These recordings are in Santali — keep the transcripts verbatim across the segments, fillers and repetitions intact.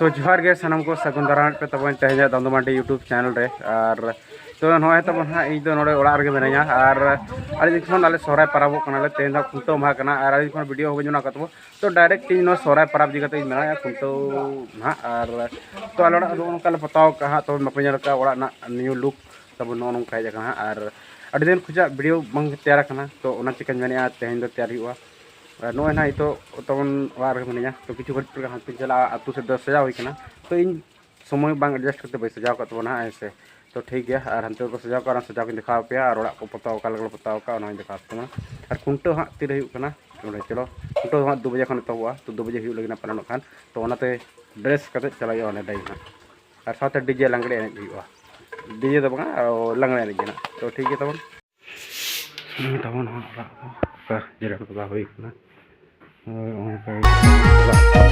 ᱛᱚ ᱡᱚᱦᱟᱨ ᱜᱮ ᱥᱟᱱᱟᱢ ᱠᱚ, ᱥᱟᱹᱜᱩᱱ ᱫᱟᱨᱟᱢ ᱯᱮ ᱛᱟᱵᱚᱱ ᱛᱮᱦᱮᱧᱟᱜ ᱫᱟᱢᱫᱚᱢᱟᱱᱰᱤ YouTube ᱪᱮᱱᱮᱞ ᱨᱮ᱾ ᱟᱨ ᱛᱚ ᱱᱚᱜᱼᱚᱭ ᱛᱟᱵᱚᱱ ᱦᱟᱸᱜ, ᱤᱧ ᱫᱚ ᱱᱚᱰᱮ ᱚᱲᱟᱜ ᱨᱮᱜᱮ ᱢᱤᱱᱟᱹᱧᱟ᱾ ᱟᱨ ᱟᱹᱰᱤ ᱫᱤᱱ ᱠᱷᱚᱱ ᱟᱞᱮ ᱥᱚᱦᱨᱟᱭ ᱯᱟᱨᱟᱵᱚᱜ ᱠᱟᱱᱟᱞᱮ, ᱛᱮᱦᱮᱧ ᱫᱚ ᱦᱟᱸᱜ ᱠᱷᱩᱱᱴᱟᱹᱣ ᱢᱟᱦᱟ ᱠᱟᱱᱟ᱾ ᱟᱨ ᱟᱹᱰᱤ ᱫᱤᱱ ᱠᱷᱚᱱ ᱵᱷᱤᱰᱤᱭᱳ ᱦᱚᱸ ᱵᱟᱹᱧ ᱵᱮᱱᱟᱣ ᱟᱠᱟᱫ ᱛᱟᱵᱚᱱ, ᱛᱚ ᱰᱟᱭᱨᱮᱠᱴ ᱤᱧ ᱱᱚᱣᱟ ᱥᱚᱦᱨᱟᱭ ᱯᱟᱨᱟᱵᱽ ᱤᱫᱤ ᱠᱟᱛᱮ ᱤᱧ ᱢᱮᱱᱟ ᱠᱷᱩᱱᱴᱟᱹᱣ ᱦᱟᱸᱜ᱾ ᱟᱨ ᱛᱚ ᱟᱞᱮ ᱚᱲᱟᱜ ᱱᱚᱜᱼᱚ ᱱᱚᱝᱠᱟ ᱞᱮ ᱯᱚᱛᱟᱣ ᱠᱟᱜᱼᱟ ᱦᱟᱸᱜ, ᱛᱚ ᱵᱟᱯᱮ ᱧᱮᱞ ᱠᱟᱜᱼᱟ ᱚᱲᱟᱜ ᱨᱮᱱᱟᱜ ᱱᱤᱭᱩ ᱞᱩᱠ ᱛᱟᱵᱚᱱ ᱱᱚᱜᱼᱚ ᱱᱚᱝᱠᱟ ᱦᱮᱡ ᱟᱠᱟᱱᱟ ᱦᱟᱸᱜ᱾ ᱟᱨ ᱟᱹᱰᱤ ᱫᱤᱱ ᱠᱷᱚᱱᱟᱜ ᱵᱷᱤᱰᱤᱭᱳ ᱵᱟᱝ ᱛᱮᱭᱟᱨ ᱟᱠᱟᱱᱟ, ᱛᱚ ᱚᱱᱟ ᱪᱤᱠᱟᱹᱧ ᱢᱮᱱᱮᱫᱼᱟ ᱛᱮᱦᱮᱧ ᱫᱚ ᱛᱮᱭᱟᱨ ᱦᱩᱭᱩᱜᱼᱟ᱾ ᱟᱨ ᱱᱚᱜᱼᱚᱭ ᱱᱟᱦᱟᱜ ᱱᱤᱛᱚᱜ ᱛᱟᱵᱚᱱ ᱚᱲᱟᱜ ᱨᱮᱜᱮ ᱢᱤᱱᱟᱹᱧᱟ, ᱛᱚ ᱠᱤᱪᱷᱩ ᱜᱷᱟᱹᱲᱤᱡ ᱯᱚᱨᱮ ᱦᱟᱱᱛᱮᱧ ᱪᱟᱞᱟᱜᱼᱟ, ᱟᱹᱛᱩ ᱥᱮᱫ ᱫᱚ ᱥᱟᱡᱟᱣ ᱦᱩᱭ ᱠᱟᱱᱟ᱾ ᱛᱚ ᱤᱧ ᱥᱚᱢᱚᱭ ᱵᱟᱝ ᱮᱰᱡᱟᱥᱴ ᱠᱟᱛᱮ ᱵᱟᱹᱧ ᱥᱟᱡᱟᱣ ᱟᱠᱟᱫ ᱛᱟᱵᱚᱱᱟ ᱦᱟᱸᱜ, ᱦᱮᱸ ᱥᱮ᱾ ᱛᱚ ᱴᱷᱤᱠ ᱜᱮᱭᱟ, ᱟᱨ ᱦᱟᱱᱛᱮ ᱠᱚ ᱥᱟᱡᱟᱣ ᱠᱟᱜᱼᱟ, ᱚᱱᱟ ᱥᱟᱡᱟᱣ ᱠᱚᱧ ᱫᱮᱠᱷᱟᱣ ᱟᱯᱮᱭᱟ, ᱟᱨ ᱚᱲᱟᱜ ᱠᱚ ᱯᱚᱛᱟᱣ ᱚᱠᱟ ᱞᱮᱠᱟ ᱞᱮ ᱯᱚᱛᱟᱣ ᱠᱟᱜᱼᱟ ᱚᱱᱟ ᱦᱚᱸᱧ ᱫᱮᱠᱷᱟᱣ ᱟᱯᱮ ᱠᱟᱱᱟ᱾ ᱟᱨ ᱠᱷᱩᱱᱴᱟᱹᱣ ᱦᱟᱸᱜ ᱛᱤᱨᱮ ᱦᱩᱭᱩᱜ ᱠᱟᱱᱟ ᱱᱚᱰᱮ, ᱪᱚᱞᱚ ᱠᱷᱩᱱᱴᱟᱹᱣ ᱦᱟᱸᱜ ᱫᱩ ᱵᱟᱡᱮ ᱠᱷᱚᱱ ᱮᱛᱚᱦᱚᱵᱚᱜᱼᱟ, ᱛᱚ ᱫᱩ ᱵᱟᱡᱮ ᱦᱩᱭᱩᱜ ᱞᱟᱹᱜᱤᱫ ᱯᱟᱞᱮᱱᱚᱜ ᱠᱷᱟᱱ, ᱛᱚ ᱚᱱᱟᱛᱮ ᱰᱨᱮᱥ ᱠᱟᱛᱮ ᱪᱟᱞᱟᱜ ᱦᱩᱭᱩᱜᱼᱟ ᱚᱸᱰᱮ ᱰᱟᱹᱦᱤ ᱦᱟᱸᱜ᱾ ᱟᱨ ᱥᱟᱶᱛᱮ ᱰᱤᱡᱮ ᱞᱟᱜᱽᱲᱮ ᱮᱱᱮᱡ ᱦᱩᱭᱩᱜᱼᱟ, ᱰᱤᱡᱮ ᱫᱚ ᱵᱟᱝᱟ, ᱞᱟᱜᱽᱲᱮ ᱮᱱᱮᱡ ᱜᱮ ᱦᱟᱸᱜ᱾ ᱛᱚ ᱴᱷᱤᱠ ᱜᱮᱭᱟ ᱛᱟᱵᱚᱱ᱾ ᱦᱩᱸ, ᱛᱟᱵᱚᱱ ᱦᱟᱸᱜ ᱚᱲᱟᱜ ᱠᱚ ᱚᱱᱠᱟ ᱡᱮᱨᱮᱲ ᱯᱚᱛᱟᱣ ᱦᱩᱭ ᱠᱟᱱᱟ᱾ ᱦᱳᱭ, ᱚᱱᱠᱟ ᱜᱮ ᱚᱲᱟᱜ᱾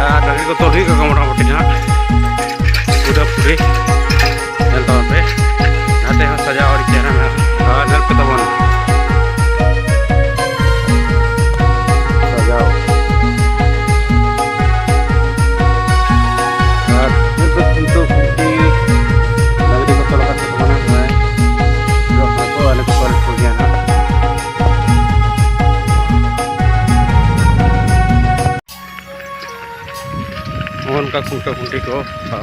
ᱟᱨ ᱰᱟᱹᱝᱨᱤ ᱠᱚ ᱛᱚᱞ ᱦᱩᱭᱩᱜ ᱠᱟᱱᱟ ᱢᱚᱴᱟᱢᱩᱴᱤ ᱱᱟᱦᱟᱜ ᱯᱩᱨᱟᱹᱯᱩᱨᱤ᱾ ᱧᱮᱞ ᱛᱟᱵᱚᱱ ᱯᱮ, ᱱᱟᱛᱮ ᱦᱚᱸ ᱥᱟᱡᱟᱣ ᱟᱹᱰᱤ ᱪᱮᱦᱨᱟ ᱢᱮᱱᱟᱜᱼᱟ᱾ ᱟᱨ ᱧᱮᱞ ᱯᱮ ᱛᱟᱵᱚᱱ, ᱥᱟᱡᱟᱣ᱾ ᱟᱨ ᱱᱤᱛ ᱫᱚ ᱠᱷᱩᱱᱴᱟᱹᱣ ᱠᱷᱩᱱᱴᱤ ᱰᱟᱹᱝᱨᱤ ᱠᱚ ᱛᱚᱞ ᱟᱠᱟᱫ ᱠᱚ ᱛᱟᱵᱚᱱᱟ᱾ ᱱᱚᱜᱼᱚᱭ ᱡᱚᱜ ᱠᱟᱱᱟ ᱠᱚ, ᱟᱞᱮ ᱠᱚ ᱛᱚᱞ ᱠᱚ ᱜᱮᱭᱟ ᱱᱟᱦᱟᱜ᱾ ᱱᱚᱜᱼᱚ ᱱᱚᱝᱠᱟ ᱠᱷᱩᱱᱴᱟᱹᱣ ᱠᱷᱩᱱᱴᱤ ᱠᱚ᱾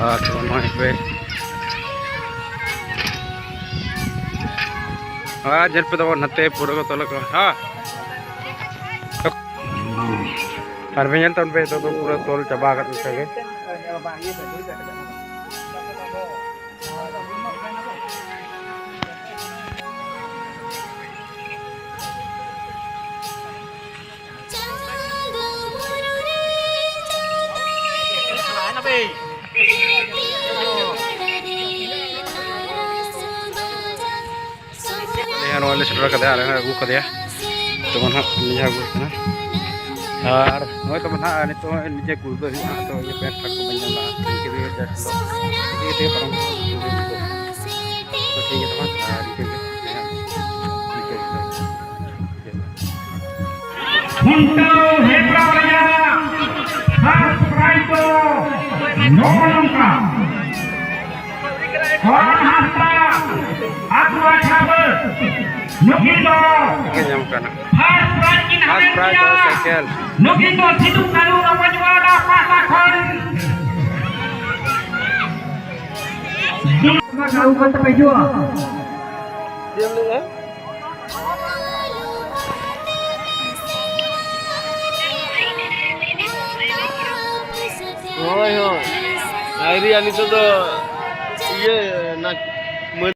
ᱟᱨ ᱱᱚᱜᱼᱚᱭ ᱯᱮ, ᱟᱨ ᱧᱮᱞ ᱯᱮ ᱛᱟᱵᱚᱱ ᱱᱟᱛᱮ ᱯᱩᱨᱟᱹ ᱠᱚ ᱛᱚᱞ ᱠᱚ, ᱦᱮᱸ᱾ ᱟᱨ ᱯᱮ ᱧᱮᱞ ᱛᱟᱵᱚᱱ ᱯᱮ, ᱱᱤᱛᱚᱜ ᱫᱚ ᱯᱩᱨᱟᱹ ᱛᱚᱞ ᱪᱟᱵᱟ ᱟᱠᱟᱫ ᱞᱮᱠᱟ ᱜᱮ᱾ ᱱᱚᱜᱼᱚᱭ ᱞᱮ ᱥᱮᱴᱮᱨ ᱠᱟᱫᱮᱭᱟ, ᱟᱞᱮ ᱦᱚᱸ ᱟᱹᱜᱩ ᱠᱟᱫᱮᱭᱟ᱾ ᱛᱮᱢᱚᱱ ᱦᱟᱸᱜ ᱱᱤᱭᱟᱹ ᱟᱹᱜᱩ ᱠᱟᱱᱟ᱾ ᱟᱨ ᱱᱚᱜᱼᱚᱭ ᱛᱟᱵᱚᱱ ᱦᱟᱸᱜ ᱱᱤᱛᱚᱜ ᱦᱚᱸ ᱱᱤᱡᱮ ᱠᱩᱞ ᱫᱚ ᱦᱩᱭᱩᱜᱼᱟ ᱦᱟᱸᱜ, ᱛᱚ ᱤᱭᱟᱹ ᱯᱮᱱᱴ ᱥᱟᱨᱴ ᱠᱚ ᱵᱟᱹᱧ ᱧᱟᱢ ᱞᱟᱜᱼᱟ᱾ ᱤᱱᱠᱟᱹ ᱛᱮᱜᱮ ᱡᱟᱥᱴ ᱫᱚ ᱤᱱᱠᱟᱹ ᱛᱮᱜᱮ ᱯᱟᱨᱚᱢ ᱦᱩᱭᱩᱜᱼᱟ᱾ ᱛᱚ ᱴᱷᱤᱠ ᱜᱮᱭᱟ ᱛᱚᱵᱮ, ᱟᱨ ᱤᱱᱠᱟᱹ ᱜᱮ ᱦᱮᱸ, ᱤᱱᱠᱟᱹ ᱜᱮ᱾ ᱠᱷᱩᱱᱴᱟᱹᱣ ᱦᱮᱯᱨᱟᱣ ᱨᱮᱭᱟᱜ ᱯᱷᱟᱥᱴ ᱯᱨᱟᱭᱤᱡᱽ ᱫᱚ ᱱᱚᱜᱼᱚ ᱱᱚᱝᱠᱟ᱾ ᱠᱚᱨᱚᱱ ᱦᱟᱸᱥᱫᱟ, ᱟᱹᱛᱩ ᱟᱪᱷᱟᱵᱟᱹᱫ, ᱱᱩᱠᱤᱱ ᱫᱚ ᱜᱮ ᱧᱟᱢ ᱠᱟᱱᱟ᱾ ᱯᱷᱟᱥᱴ ᱯᱨᱟᱭᱤᱡᱽ ᱠᱤᱱ ᱯᱷᱟᱥᱴ ᱦᱟᱢᱮᱴ ᱯᱨᱟᱭᱤᱡᱽ ᱫᱚ ᱠᱮᱫᱟ᱾ ᱥᱟᱭᱠᱮᱞ᱾ ᱱᱩᱠᱤᱱ ᱫᱚ ᱥᱤᱫᱩ ᱠᱟᱹᱱᱦᱩ ᱨᱚᱢᱚᱡᱽ ᱵᱟᱦᱟ ᱯᱟᱦᱴᱟ ᱠᱷᱚᱱ᱾ ᱫᱩᱲᱩᱵ ᱠᱟᱱ ᱛᱟᱯᱮ ᱦᱤᱡᱩᱜᱼᱟ᱾ ᱪᱮᱫ ᱮᱢ ᱞᱟᱹᱭᱮᱫᱼᱟ? ᱦᱳᱭ, ᱦᱳᱭ᱾ ᱟᱹᱣᱨᱤᱭᱟ ᱱᱤᱛᱚᱜ ᱫᱚ ᱤᱭᱟᱹ ᱱᱟ-, ᱢᱟᱹᱱ-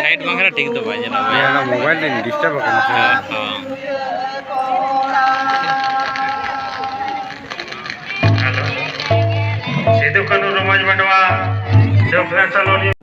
ᱞᱟᱭᱤᱴ ᱵᱟᱝ ᱠᱟᱱᱟ, ᱴᱷᱤᱠ ᱫᱚ ᱵᱟᱭ ᱧᱮᱞᱚᱜ ᱠᱟᱱᱟ᱾ ᱦᱮᱸ, ᱚᱱᱟ ᱢᱳᱵᱟᱭᱤᱞ ᱨᱮ ᱰᱤᱥᱴᱟᱵ ᱟᱠᱟᱱᱟ ᱥᱮ? ᱦᱮᱸ, ᱦᱮᱸ᱾ ᱥᱤᱫᱩ ᱠᱟᱹᱱᱦᱩ ᱨᱚᱢᱚᱡᱽ ᱢᱟᱰᱣᱟ, ᱥᱩᱠᱞᱟ ᱥᱟᱞᱚᱱᱤ᱾